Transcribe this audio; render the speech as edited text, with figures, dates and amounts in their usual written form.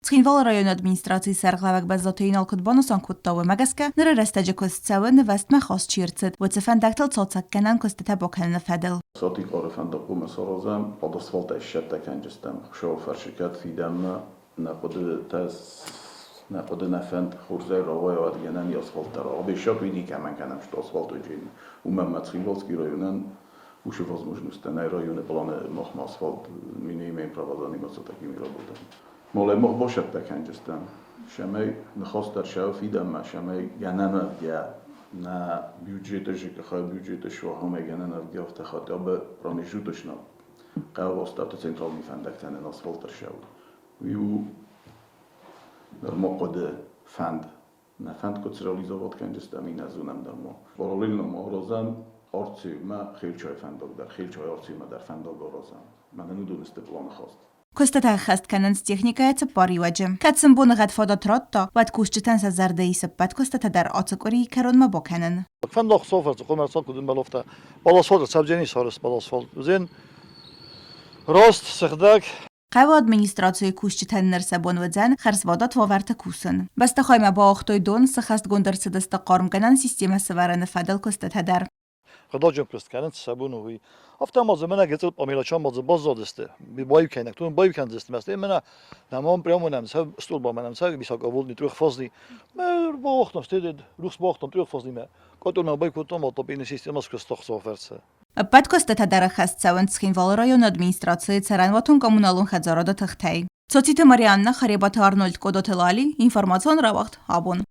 Цхинвалы районы администрацийы сӕргълӕууӕг Бӕззаты Инал куыд банысан кодта, уымӕ гӕсгӕ ныры рӕстӕджы куыст цӕуы нывӕзтмӕ хаст чи ӕрцыд, уыцы фӕндӕгтыл цалцӕггӕнӕн куыстытӕ бакӕныны фӕдыл. Сатихъары фӕндагхъомӕ саразӕм, хъӕд асфальтӕй ссӕттӕ кӕнджыстӕм. Хуыцауы фӕрцы кӕд фидӕнмӕ нӕ хъуыдытӕ нӕ хъуыды нӕ фӕнд хорзӕй рауайа, уӕд гӕнӕн и асфальт дӕр. Обещать уый никӕмӕн кӕнӕм, что асфальт уыджы уымӕн ма Цхинвалский районӕн уыцы возможностьтӕ нӕй районы планы махмӕ асфальт мы не имеем права заниматься такими работами. Молӕ мах басӕттӕ кӕнджыстӕм, цӕмӕй ныхас дӕр сӕ фидӕнмӕ, цӕмӕй гӕнӕн уӕвгӕ нӕ бюджеты ЖКХ бюджеты суа, гӕнӕн уӕвгӕ афтӕ хотя бы промежуточно хъӕуы астӕуты централон фӕндӕгтӕ нын асфальт ӕрцӕуы. Уый у нырма хъуыды, фӕнд. Нӕ фӕнд куыд среализовать кӕнджыстӕм, иннӕ зонӕм дӕр ма. Параллельно ма аразӕм Арцеумӕ Хелчайы фӕндаг дӕр, Хелчайы Арцеумӕ дӕр фӕндаг аразӕм. Мӕнӕн уыдон сты планы хаст. Куыстытӕ ӕххӕст кӕнынц техникӕйӕ цыппар иуӕджы. Кӕд сын боныгъӕд фадат радта, уӕд кусджытӕн сӕ зӕрдӕ ис ӕппӕт куыстытӕ дӕр ацы къуырийы кӕронмӕ бакӕнын. Фӕндаг софӕрцы хъуымӕ куыд ӕмбӕлофтӕ. Баласфалт цӕвджени сарӕзт баласфалт. Уыдзӕн раст, сыгъдӕг. Хъӕуы администрацийы кусджытӕн ныр сӕ бон уыдзӕн хӕрзвадат уавӕрты кусын. Бӕстыхаймӕ бауагътой дон, сыхӕстгонд ӕрцыдысты хъармгӕнӕн системӕ сӕвӕрыны фӕдыл куыстытӕ дӕр. Хъуыддаджын куыст кӕнынц, сӕ бон у уый. Афтӕ ма дзы мӕнӕ гыццыл пъамелачан ма дзы баззадысты. Баиу кӕнинаг, тон баиу кӕндзысты мӕ стӕй мӕнӕ нӕмам прямо нӕм сӕ стъолба мӕнӕм сӕ високовольтный трехфазный. Мӕ бауагътам, стӕй рухс бауагътам трехфазныймӕ. Къотъонмӕ байкодтам, отопение система скуыста Хуыцауы фӕрцы. Ӕппӕт куыстытӕ дӕр ӕххӕст цӕуынц Цхинвалы районы администрацийы цӕрӕнуатон-коммуналон хӕдзарады тыхтӕй. Цоциты Марианна, Харебаты Арнольд, Къодоты Лали, информацион рауагъд абон.